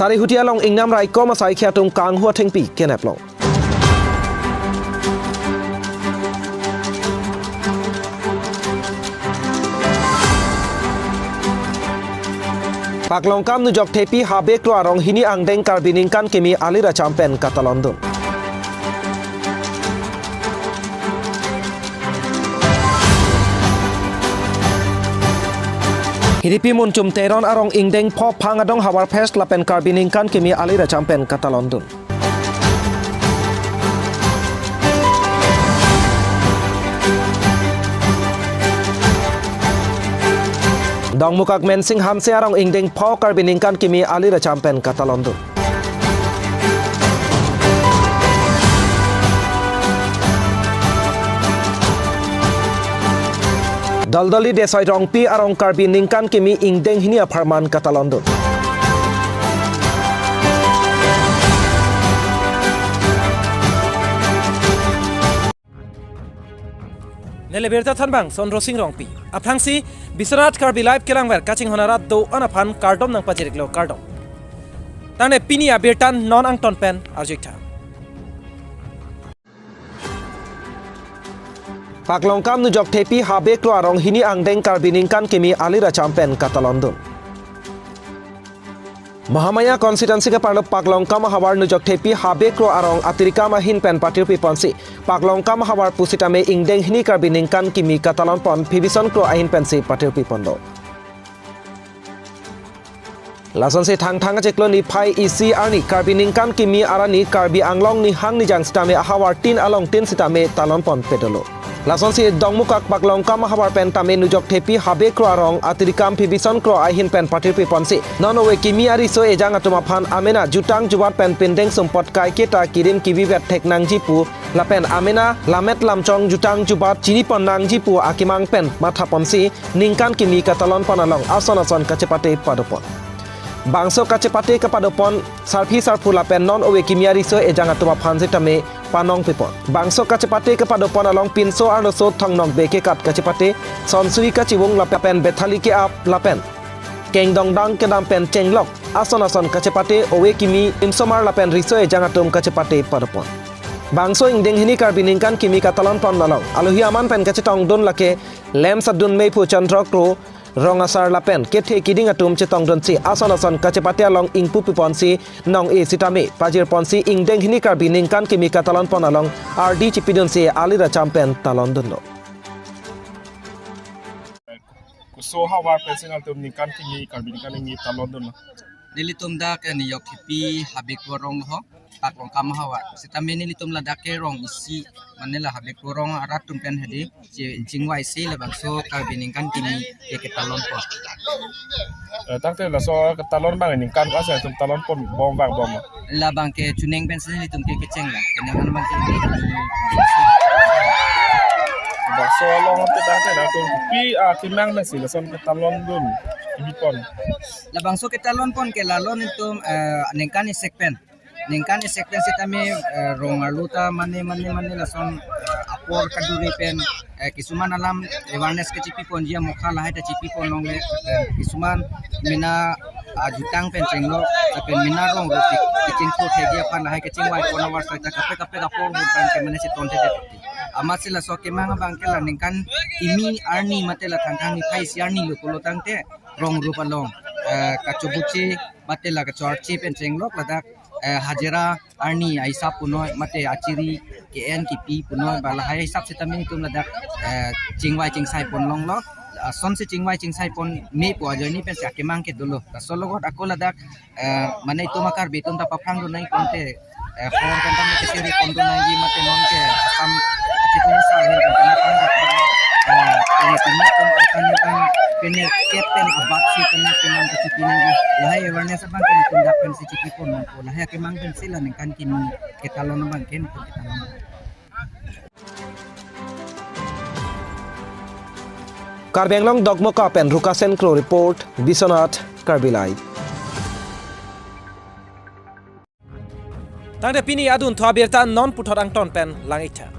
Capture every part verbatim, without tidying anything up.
Sarihuti along ingnam raikom asaikhei atum kanghu athengpi kenep long. Paklongkam Nujokthepi Habe Kro arong hini angdeng Karbi ningkan kimi alir acham pen katalondun. Hiripi Munchum Teron arong ingdeng pho phang adong havar fest lapen Karbi ningkan kimi alir acham pen katalondun. Dongmukak Mensing Hanse arong ingdeng pho Karbi ningkan kimi alir acham pen katalondun. Doldoli Desoi Rongpi arong Karbi ningkan kimi ingdeng hini apharman katalondun. Neli birta thanbang Sondro Sing Rongpi. Aphrangsi Biswanath Karbi Live kelangver kachinghon arat do-an aphan kardom nangpachiriklo, kardom. Tangte pini abirta non angton pen arjuitha. Paklongkam Nujokthepi Habe Kro arong hini angdeng Karbi ningkan kimi alir acham pen katalondun. Mahamaya constituency keparlo Paklongkam ahavar Nujokthepi Habe Kro arong atirikam ahin pen patirpi ponsi Paklongkam ahavar pusitame ingdeng hini Karbi ningkan kimi katalon pon Phibison Kro ahin pensi patirpi ponlo. Lasonsi Thangthang achiklo niphai isi arni Karbi ningkan kimi arni Karbi Anglong nihang nijang sitame ahavar tin along tin sitame talon pon pedolo. Lasonsi Dongmukak Paklongkam ahavar pen tame Nujokthepi Habe Kro arong atirikam Phibison Kro ahin pen patirpi ponsi non ove kimi ariso ejang atum aphan amena jutang jubat pen pindeng sumpot kaiketa kirim kivivet thek nangji pu lapen amena lammet lamchong jutang jubat chini pon nangji pu akemang pen matha ponsi ningkan kimi katalon pon along ason ason kachepate padopon. Bangso kachepate kapadopon sarpi sarpo lapen non ove kimi ariso ejang atum aphan sitame panong pipon. Bangso kachepate kapadopon along pinso arloso thong nokbe kekat kachepate, sonsuri kachivung lapen bethali ke-ap lapen kengdongdang kedam pen chenglok ason ason kachepate ove kimi insomar lapen riso ejang atum kachepate padopon. Bangso ingdeng hini Karbi ningkan kimi katalon pon along alohi aman pen kachetongdun lake Lamps adun mei pu Chandra Kro, rong asar lapen kethe kiding atum chetongdunsi ason ason kachepate along ingpu piponsi nong-e sitame pajir ponsi ingdeng hini Karbi ningkan kimi katalon pon along ardi chipidunsi alir acham pen talondunlo. Koso ahavar pensi nangtum ningkan kimi Karbi ningkan kimi talondunlo? Nelitum dak ke Nujokthepi Habe Kro arong ho, Paklongkam ahavar. Sitame nelitum ladak ke rong isi, mane la Habe Kro arong arat atum pen hedi, chi-, chingvaisi labangso Karbi ningkan kimi ke ketalon pon. Eh, tangte laso ketalon abang ningkan ko-an si nangtum talon pon bom vang bom? Labang ke chuning pensi nelitum ke kecheng la. Kenangan abang ke ini. Bangso along te tangte nangtum pi akemang pensi lason ketalondun kimi pon? Labangso ketalon pon ke lalo nelitum, eh, ningkan isek pen. Ningkan isek pen sitame, eh, rong arlo ta mane, mane, mane lason, eh, apor kaduri pen, eh, kisuman alam awareness kachipi ponji amokha lahai ta chipi pon longle, eh, kisuman mena, ah, jutang pen chenglok, lapen mena rong roti kachingthur thekji aphan lahai kachingvai pon avarsai ta kaprek kaprek apor ahut pen ke mane cheton thekdet. Amatsi laso akemang abang ke la ningkan kimi arni mate la Thangthang niphai isi arni lo pulo tangte rong rup along, eh, kachobuche mate la kachorche pen chenglok ladak, eh, hajira arni ahisap punoi mate achiri ke-en kipi punoi ba lahai hisap sitame nelitum ladak, eh, chingvai chingsai pon longlo. Asonsi chingvai chingsai pon me pu ajoine pensi akemang ke dolo. Laso logot ako ladak, eh, mane itum a-Karbi atum ta paphrangdun nangji pon te, eh, hor kan tame keseri pondun nangji mate non ke Assam Chief Minister ahin kan tame pang, eh, ini tame pang akan kan pene kepen abat si kena kenan kachipi nangji. Lahai awareness abang ke nelitum dak pensi chipi pon nangpo. Lahai akemang pensi la ningkan kimi ketalon abang ke nelitum ketalon. Karbi Anglong Dongmukak pen Rukasen Kro report, Biswanath Karbi Live. Tangte pini adunthu abirta non puthot angton pen lang-iktha.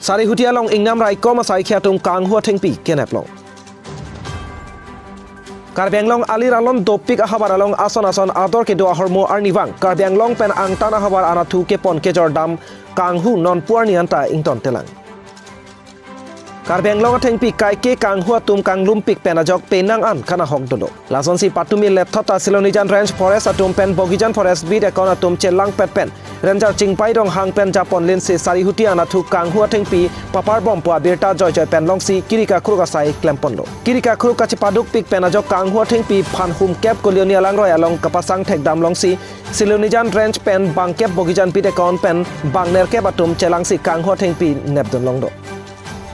Sarihuti along ingnam raikom asaikhei atum kanghu athengpi kenep long. Karbi Anglong alir alon dopik ahavar along ason ason ador kedo ahormu arnivang Karbi Anglong pen angtan ahavar anatthu kepon kejordam kanghu nonpu arni anta ingtontelang. Karbi Anglong athengpi kaike kanghu atum kanglumpik pen ajok penang an kanahok dolo. Lasonsi patumi lethot ta Silonijan Range Forest atum pen Bogijan Forest Beat account atum chelangpet pen Ranger Chingpai Ronghang pen japon linsi Sarihuti anatthu kanghu athengpi paparbom pu abirta joijoi pen longsi kiri kakruk asai klemponlo. Kiri kakruk kachepadukpik pen ajok kanghu athengpi phan humkep Kolioni alangroi along kapasang thekdam longsi Silonijan Range pen bangkep Bogijan Beat account pen bangnerkep atum chelangsi kanghu athengpi nepdun longlo.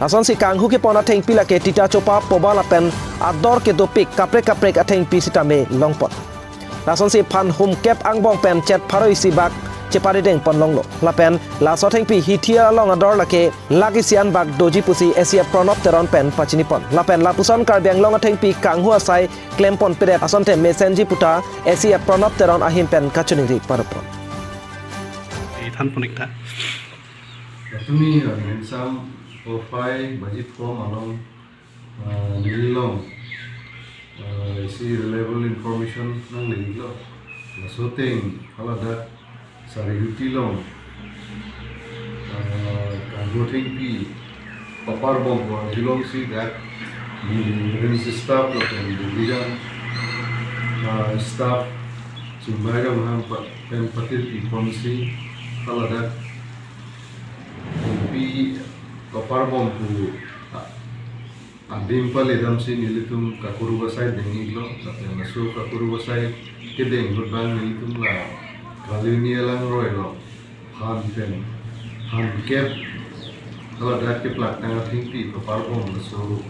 Lasonsi kanghu kepon athengpi lake tita chopa poba lapen ador kedopik kaprek kaprek athengpi sitame longpon. Lasonsi phan humkep angbong pen chet pharo isi bak cheparideng pon longlo. Lapen laso athengpi hithi along ador lake lakh isi an bak doji pusi A C F Pranab Teron pen pachinipon. Lapen lapuson Karbi Anglong athengpi kanghu asai klemponpedet asonte mesenji puta A C F Pranab Teron ahin pen kachiningri paropon. Thanpon ik tha. Patumi, uh, Hensam, Ofai, Bajit Kom along, uh, neli along, uh, isi reliable information nangle-iklo. Laso ateng haladak Sarihuti along, uh, kanghu athengpi paparbom pu arjulongsi dak, mm, range staff lapen division, uh, staff Chingpai Ronghang pa-, pen patir-iponsi haladak athengpi paparbom pu, ah, adim paledamsi nelitum kakruk asai deng-iklo, lapen laso kakruk asai kedeng ahut abang nelitum la Kolioni alangroi along phan pen, phan kep, haladak keplaktang athengpi paparbom laso,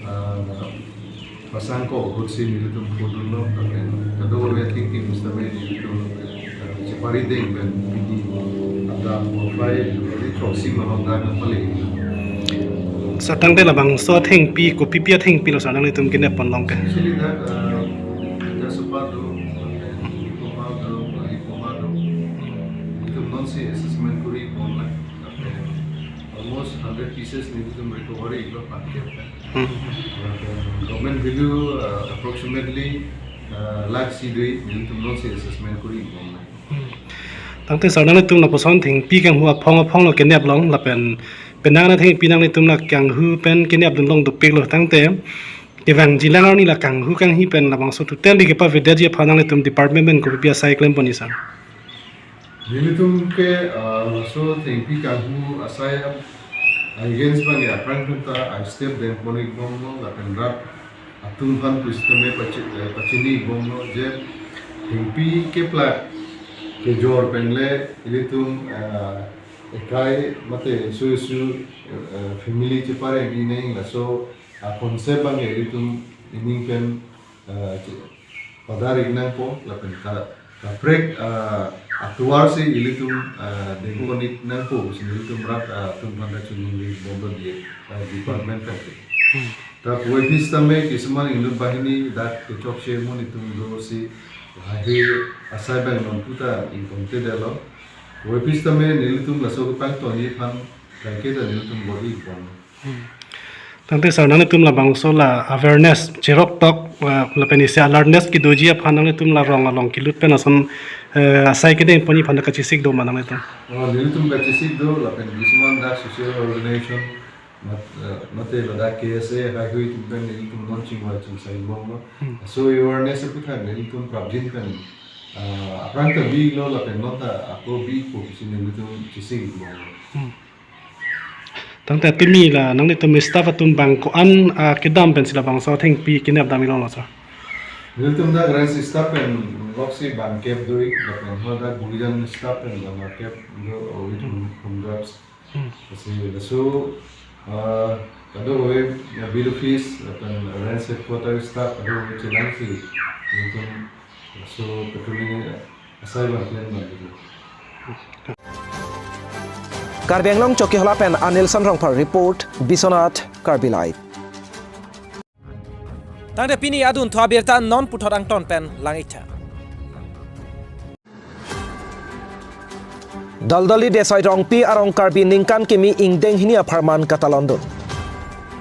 ah, pasang ko ahutsi nelitum pudunlo, lapen kadokave athengpi pusitame nelitum, ah, cheparideng pen pini adap Ofai, pini throksi malom dak nangpale. Sir, tangte labangso athengpi, kopipi athengpi lo sir nanglitum kenep pon long ke? Actually, dak, ah, dak sopa do, lapen kopa do, lahi kopa do. Nelitum nonsi assessment kori pon lang. Lapen almost hundred pieces nelitum recovery-iklo phan kep pen. Hmm. Lapen government value, uh, approximately, uh, lakh isi do, nelitum nonsi assessment kori-ikbom lang. Hmm. Tangte sir nanglitum lapuson athengpi kanghu aphong aphong lo kenep long lapen penang athengpi nanglitum la kanghu pen kenepdun long dopiklo, tangte kevangjilang arni la kanghu kanghi pen labangso totally kepavedetji aphan nanglitum department pen kopipi asai klempon-ik sir? Nelitum ke, ah, laso athengpi kanghu asai against abang ke aphrang pen ta a-step dengpon-ikbomlo lapen rat atum aphan pusitame pachi-, eh, pachini-ikbomlo je athengpi keplak kejor pen le ilitum, ah, ekai mate isu isu, eh, family chepareng ineng laso a-concept abang ke ilitum ining pen, eh, che-, padar-ik nangpo, lapen ka, kaprek, ah, atovarsi ilitum, ah, dengpon-ik nangpo pusi nelitum rat, ah, atum aphan ta chiningri bomlo di, ah, department pen ke. Hmm. Ta puvoiphit sitame kisuman inut banghini dak kechokche amonit atum dosi lahai asai abang nonpu ta ingkontedetlo. Puvoiphit sitame nelitum laso kepangtongji aphan kaike ta nelitum bor-ikbom. Hmm. Tangte sir, nanglitum labangso la awareness cheroktok, eh, lapen isi alertness kedoji aphan nanglitum la rong along kelut pen ason, eh, asai kedengponji aphan kachesik do ma nanglitum? Oh, nelitum kachesik do, lapen kisuman dak social organization, mat-, eh, mate ladak K S A, haihui atum pen nelitum non chingvai chingsai bomlo. Hmm. So awareness aphuthak nelitum prapjin pen, ah, aphrang ta biklo, lapen non ta ako bikpo pusi nelitum chesik bomlo. Hmm. Tangte tumi la nanglitum staff atum bang ko-an, ah, kedam pensi labangso athengpi kenepdam-ik longlo sir? Nelitum dak range staff pen loksi bangkep do-ik, lapen hadak Bogijan staff pen bangkep do with home, home guards. Hmm. Lasi laso, ah, kadokave, ya, beat office, lapen range headquarter staff kadokave chelangsi nelitum laso patrolling asai abang klem nangji. Karbi Anglong Chokihola pen Anilson Rongphar report, Biswanath Karbi Live. Tangte pini adunthu abirta non puthot angton pen lang-ik tha. Doldoli Desoi Rongpi arong Karbi ningkan kimi ingdeng hini apharman katalondun.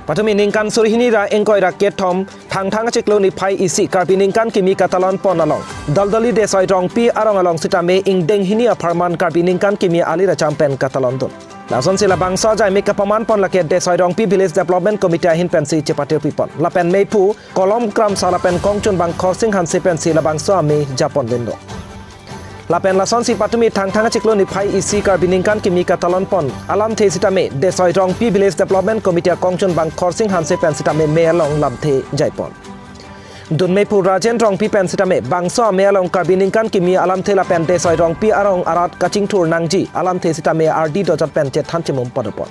Patumi ningkan suri hini ra ingkoi ra kethom Thangthang achiklo niphai isi Karbi ningkan kimi katalon pon along Doldoli Desoi Rongpi arong along sitame ingdeng hini apharman Karbi ningkan kimi alir acham pen katalon dun. Lasonsi labangso ajaimek kapaman pon lake Desoi Rongpi Village Development Committee ahin pensi chepate-opi pon. Lapen meiphu Kolom Kramsa lapen kongchunbang Khorsing Hanse pensi labangso amei japon lindo. Lapen lasonsi patumi Thangthang achiklo niphai isi Karbi ningkan kimi katalon pon alamthe sitame Desoi Rongpi Village Development Committee akongchunbang Khorsing Hanse pen sitame mei along lamthe jaipon. Dun meiphu Rajen Rongpi pen sitame bangso amei along Karbi ningkan kimi alamthe lapen Desoi Rongpi arong arat kachingthur nangji alamthe sitame ardi dojot pen chethan chemum padopon.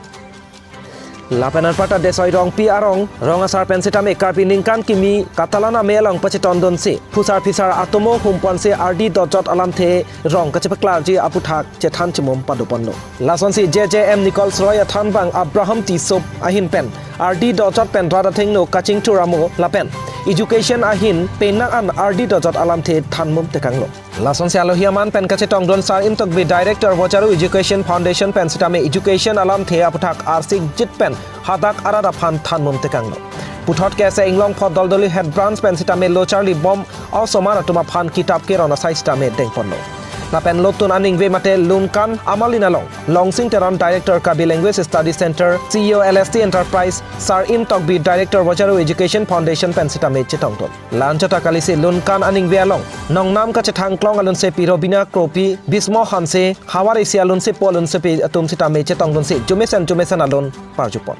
Lapen anparta Desoi Rongpi arong rong asar pen sitame Karbi ningkan kimi katalon amei along pachetong dunsi phusar phisar atomo humponsi ardi dojot alamthe rong kachepaklarji aputhak chethan chemum padoponlo. Lasonsi J J M Nichols Roy athanbang Abraham Tisso ahin pen ardi dojot pen rat athengno kachingthur amo lapen education ahin penang an ardi dojot alamthe thanmum tekanglo. Lasonsi alohi aman pen kachetongdun Sar Imtokbi Director Vocharu Education Foundation pen sitame education alamthe aputhak arsik jit pen hadak arat aphan thanmum tekanglo. Puthot kese Inglongpho Doldoli Head Branch pen sitame lo charlibom osomar atum aphan kitap keron asai sitame dengponlo. Lapen lotun aningve mate Lunkan amalin along Longsing Teron, Director Karbi Language Study Center, C E O L S T Enterprise, Sar Imtokbi Director Vocharu Education Foundation pen sitame chetongdun. Lanchota kalisi Lunkan aningve along nongnam kachethang klong alunsepi Robina Kropi, Bismo Hanse, Hawar isi alunsepo alunsepi atum sitame chetongdunsi jumesen jumesen alun parjupon.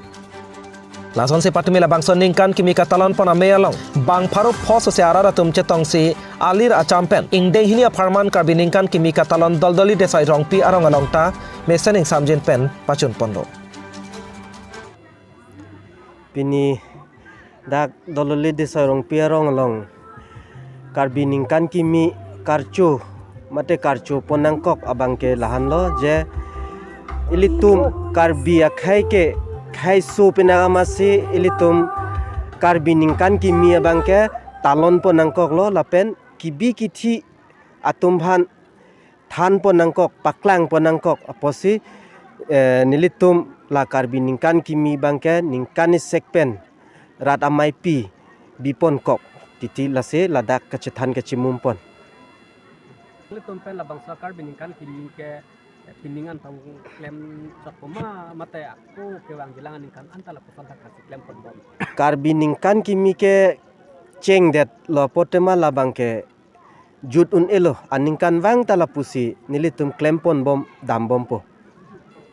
Lasonsi patumi labangso ningkan kimi katalon pon amei along bang pharo pho sose arat atum chetongsi alir acham pen ingdeng hini apharman Karbi ningkan kimi katalon Doldoli Desoi Rongpi arong along ta mesen ingsamjin pen pachunponlo. Pini dak Doldoli Desoi Rongpi arong along Karbi ningkan kimi karcho mate karcho pon nangkok abangke lahenlo je ilitum Karbi akhei ke khei so penang amatsi ilitum Karbi ningkan kimi abangke talon pon nangkoklo lapen kibi kithi atum aphan than pon nangkok, paklang pon nangkok apotsi, eh, nelitum la Karbi ningkan kimi abangke ningkan isek pen rat ameipi bipon kok titi lasi ladak kachethan kachemum pon. Nelitum pen labangso Karbi ningkan kimi ke, eh, pining an tong klem chot poma mate ako kevang jilang aningkan anta lapuson thak kasi klem pon bom. Karbi ningkan kimi ke chengdetlo apot tema labangke jut un-elo, aningkanvang ta lapusi nelitum klem pon bom dam bompo.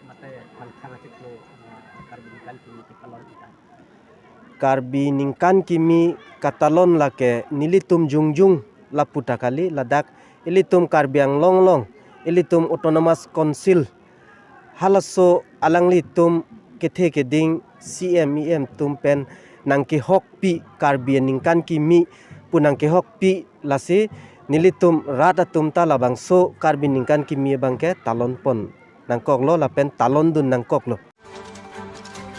Mate Thangthang achiklo, eh, Karbi ningkan kimi katalon ita. Karbi ningkan kimi katalon lake nelitum jongjong lapu ta kali, ladak ilitum Karbi Anglong along ilitum Autonomous Council halaso alanglitum kethe keding C M E M atum pen nangkehokpi Karbi aningkan kimi pu nangkehokpi lasi nelitum rat atum ta labangso Karbi ningkan kimi abangke talon pon nangkoklo lapen talon dun nangkoklo.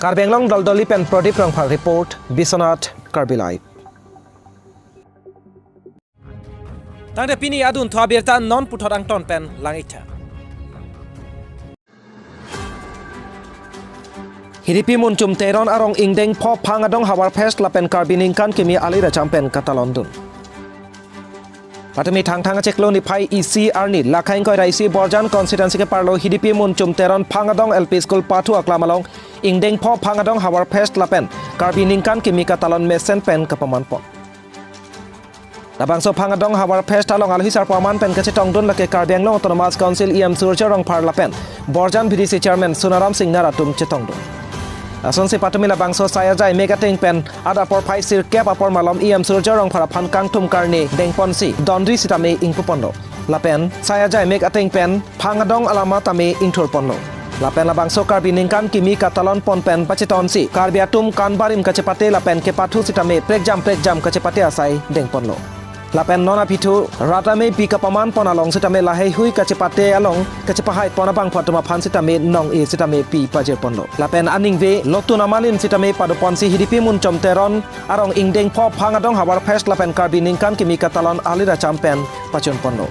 Karbi Anglong Doldoli pen Pradip Rongphar report, Biswanath Karbi Live. Tangte pini adunthu abirta non puthot angton pen lang-iktha. Hidipi Munchum Teron arong ingdeng pho Phang Adong Havar Fest lapen Karbi ningkan kimi alir acham pen katalon dun. Patumi Thangthang achiklo niphai isi arni Lakhai ingkoi ra isi Borjan constituency keparlo Hidipi Munchum Teron Phang Adong L P School pathu aklam along ingdeng pho Phang Adong Havar Fest lapen Karbi ningkan kimi katalon mesen pen kapaman pon. Labangso Phang Adong Havar Fest along alohi sarpo aman pen kachetongdun lake Karbi Anglong Autonomous Council E M Surjya Rongphar lapen Borjan V D C Chairman Sunaram Singnar atum chetongdun. Lasonsi patumi labangso sai ajaimek ateng pen adap porphai sirkep apor malom E M Surjya Rongphar aphan kangthum karne dengponsi donri sitame ingpuponlo. Lapen sai ajaimek ateng pen Phang Adong alama tame ingthurponlo. Lapen labangso Karbi ningkan kimi katalon pon pen pachetonsi Karbi atum kan barim kachepate lapen kepathu sitame prekjam prekjam kachepate asai dengponlo. Lapen non aphi thu rat ameipi kapaman pon along sitame laheihui kachepate along kachepahai pon abangphu atum aphan sitame nong-e sitame pi pajirponlo. Lapen aningve lotun amalin sitame padoponsi Hidipi Munchum Teron arong ingdeng pho Phang Adong Havar Fest lapen Karbi ningkan kimi katalon alir acham pen pachunponlo.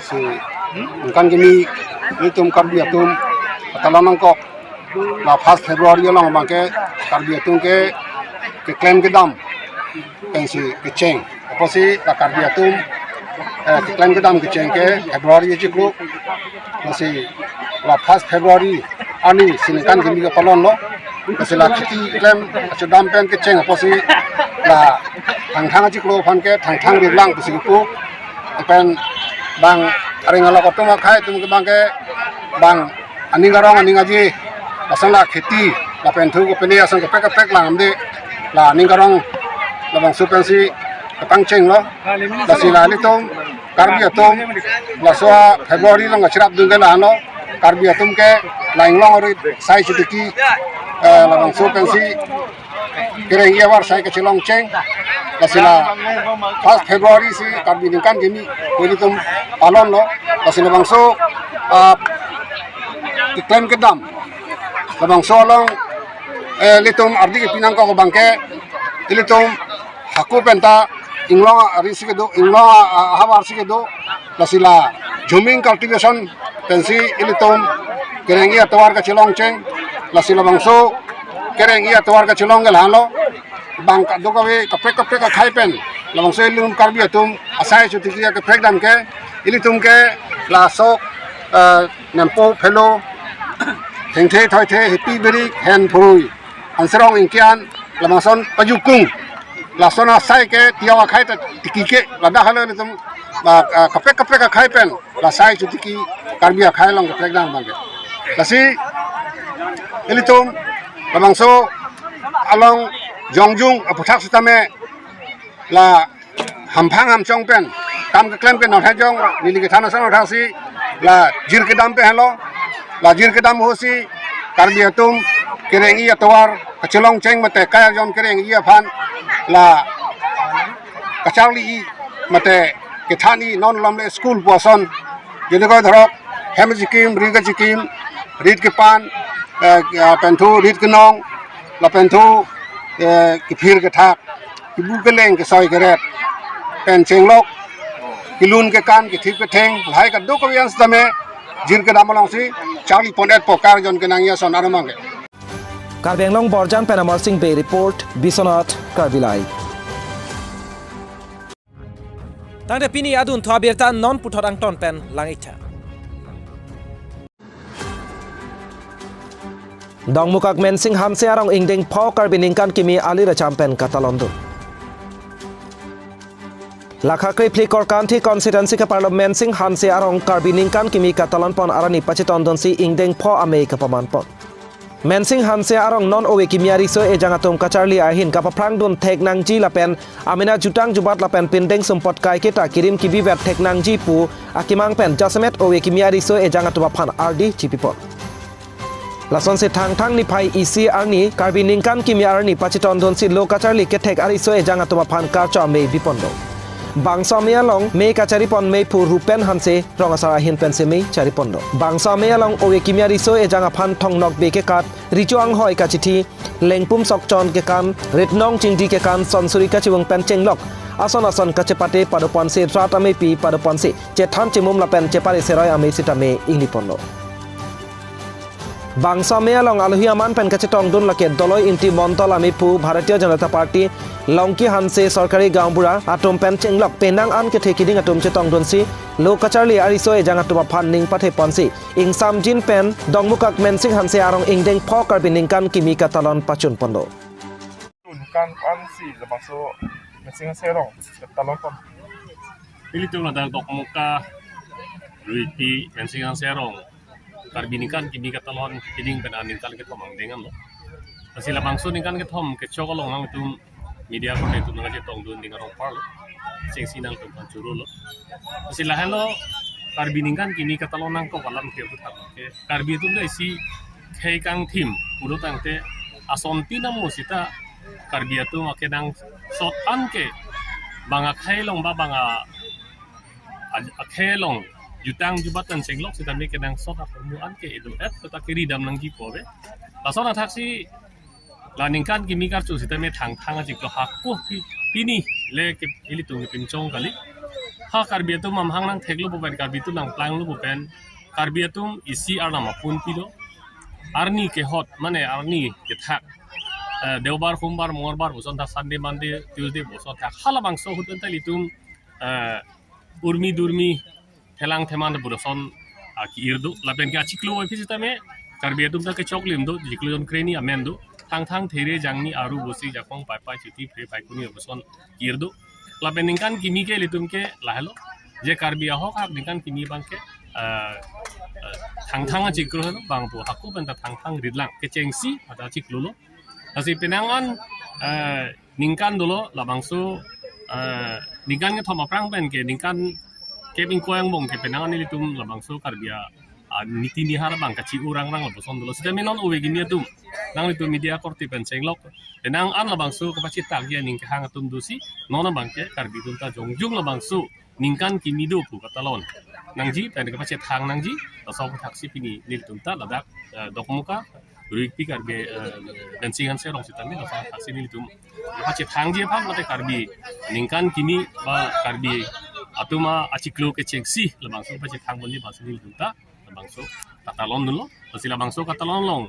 Si ningkan kimi itum Karbi atum katalon nangkok La first February along abangke Karbi atum ke keklem kedam pensi kecheng. Apotsi la Karbi atum, eh, keklem kedam kecheng ke February achiklo. Lasi la first February arni si ningkan kimi kepalonlo. Lasi la kheti klem kachedam pen kecheng apotsi la Thangthang achiklo aphan ke Thangthang rirlang pusi kipu. Pen bang aring alok atum akhei atum ke abangke bang aning arong aning aji lason la kheti lapen thu kopine ason kaprek kaprek langdamde la aning arong labangso pensi kapangchenglo. Lasi la ilitum Karbi atum laso February along kachirapdun ke la-anlo. Karbi atum ke la inglong arit asai chotiki, eh, labangso pensi kereng-i atovar asai kachelong cheng. Lasi la first February si Karbi ningkan kimi pu ilitum palonlo. Lasi labangso, ah, keklem kedam labangso along, eh, ilitum ardi kepi nangkok abangke ilitum hako penta inglong arit si kedo, inglong a, a, ahavar si kedo. Lasi la jhuming cultivation pensi ilitum kereng-i atovar kachelong cheng. Lasi labangso kereng-i atovar kachelong ke la-anlo. Bang kadokave kaprek kaprek akhei pen labangso ilitum Karbi atum asai chotiki kaprek dam ke ilitum ke laso, eh, nempo phelo, thengthe thoithe, hepi beri, hen phurui, ansarong ingkian, labangson pajukung, lason asai ke tiau akhei ta tiki ke, ladak halo ilitum, ah, ah, kaprek kaprek akhei pen la asai chotiki Karbi akhei along kaprek dam abangke. Lasi ilitum labangso along jongjung aputhak sitame la hamphang hamchong pen kam keklem ke non hejong neli kethan ason athak si la jir kedam pen helo. La jir kedam ahut si Karbi atum kereng-i atovar kachelong cheng mate kai arjon kereng-i aphan la kacharli-i mate kethan-i non lomle school pu ason. Jene ko dhorok hem chikim, ri kachikim, rit kepan, eh, eh, pen thu rit kenong, lapen thu, eh, kephir kethak, kebu keleng kesoi keret, pen chenglok, kelun kekan, kethip ketheng, lahai kadokave an sitame jir kedam along si charli pon-etpo kai arjon kenangji ason arong abangke. Karbi Anglong Borjan pen Amar Sing Bey report, Biswanath Karbi Live. Tangte pini adunthu abirta non puthot angton pen lang-iktha. Dongmukak Mensing Hanse arong ingdeng pho Karbi ningkan kimi alir acham pen katalondun. Lakha krephli Korkanthi constituency keparlo Mensing Hanse arong Karbi ningkan kimi katalon pon arni pachetongdunsi ingdeng pho amei kapaman pon. Mensing Hanse arong non ove kimi ariso ejang atum kacharli ahin kapaphrangdun thek nangji lapen amena jutang jubat lapen pindeng sumpot kaiketa kirim kibivet thek nangji pu akemang pen jasemet ove kimi ariso ejang atum aphan ardi chipipon. Lasonsi Thangthang niphai isi arni Karbi ningkan kimi arni pachetongdunsi lo kacharli kethek ariso ejang atum aphan karcho amei bipon do. Bangso amei along mei kacharipon meiphu Rupen Hanse rong asar ahin pensi mei charipon do. Bangso amei along ove kimi ariso ejang aphan thongnok be kekat, recho anghoi kachithi, lengpum sokchon kekan, ritnong chingdi kekan, sonsuri kachevung pen chenglok ason ason kachepate padoponsi rat ameipi padoponsi chethan chemum lapen chepare seroi amei sitame inglipon do. Bangso amei along alohi aman pen kachetongdun lake Doloi Ingti Mondol ameiphu Bharatiya Janata Party Longki Hanse, Sorkari Gaonbura atum pen chenglok penang an kethe kiding atum chetongdunsi lo kacharli ariso ejang atum aphan ning patheponsi ingsamjin pen Dongmukak Mensing Hanse arong ingdeng pho Karbi ningkan kimi katalon pachun pon do. Ningkan ansi labangso Mensing Hanse arong katalon pon. Ilitum ladak Dongmukak Ruipi Mensing Hanse arong Karbi ningkan kimi katalon kining pen aningkan kethom angdeng anlo. Lasi labangso ningkan kethom kechok along nangtum media korte atum nangkachetongdun ding arong parlo. Chengsi nangtum phan chorolo. Lasi lahenlo Karbi ningkan kimi katalon nangkok alam ke puthot ke Karbi atum ta isi khei kangthim pulo tangte asontin amo sita Karbi atum akenangsot anke bang akhei along ba bang a, a, akhei along jutang jubat pen chenglok sitame kenangsot ahormu anke ido-et kota kiri dam nangji pu ave. Lason athaksi la ningkan kimi karcho sitame Thangthang achiklo hako pi-, pini le ke ilitum kepinchong kali. Ha Karbi atum amahang nangtheklo pu pen, Karbi atum nangplanglo pu pen, Karbi atum isi arnam apunpilo. arni kehot, mane arni kethak, eh, Deobar, Sombar, Mongolbar puson thak, Sunday, Monday, Tuesday puson thak, halabangso ahut pen ta ilitum, eh, urmi durmi, thelang theman puson, ah, ki-ir do. Lapen ke achiklo aphi sitame Karbi atum ta kechoklim do, chiklo jon kreni amen do. Thangthang, There, Jangni, Aru, Bosi, Jakhong, Paipai, Chiti, Phre, Phaikuni puson ki-ir do. Lapen ningkan kimi ke ilitum ke lahelo, je Karbi ahok ahak ningkan kimi abang ke, eh, eh, Thangthang achiklo helo, bangpo hako pen ta Thangthang ritlang, kechengsi ata achiklo lo. Lasi penang an, eh, ningkan dolo labangso, eh, ningkan kethom aphrang pen ke ningkan kep ingkoi angbong ke penang an ilitum labangso Karbi a, a niti nihar abang kachi-u rangrang lapuson dolo. Sitame non ove kimi atum, nanglitum media korte pen chenglok, penang an labangso kapachethangji aning kehang atum dosi, non abang ke Karbi atum ta jongjung labangso ningkan kimi do pu katalon nangji pen kapachethang nangji, laso aputhaksi pini nelitum ta ladak, eh, Dokmoka Ruikpi Karbi, eh, Dancing Hanse arong sitame laso aputhaksi nelitum kapachethangji aphan mate Karbi ningkan kimi ba Karbi atum achiklo kechengsi labangso kapachethang ponji aphansi nelitum ta labangso katalon dunlo. Lasi labangso katalon along,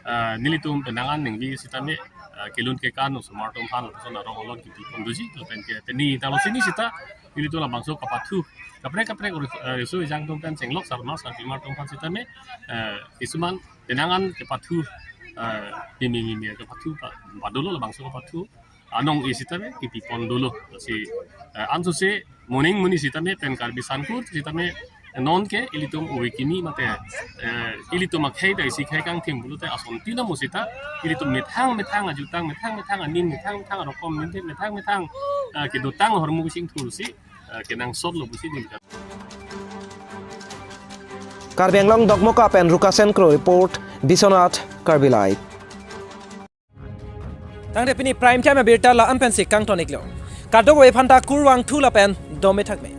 eh, nelitum penang an ningje sitame, eh, kelun kekan osomar atum aphan lapuson arong along kipi pon doji, lapen ke pini ta lo sini sita nelitum labangso kapathu kaprek kaprek ori-, eh, riso ejang atum pen chenglok, sarma sarpimar atum aphan sitame, eh, kisuman penang an kepathu, eh, mimi mimi kepathu pa-, padolo, labangso kapathu anong-e sitame kipi pon dolo. Lasi, eh, ansose moning muni sitame pen Karbi sankur sitame non ke ilitum ove kimi mate, eh, ilitum akhei ta isi khei kangthim pulote asontin amo sita ilitum methang methang ajutang, methang methang anim, methang methang arokom, methang methang, eh, kedotang ahormu kechingthur si, eh, kenangsot lo pusi ningkan. Karbi Anglong Dokmoka pen Rukasen Kro report, Biswanath, Karbi Live. Tangte pini Prime Time abirta la-an pensi kangton-iklo. Kadokave aphanta kurvangthu lapen dome thakme.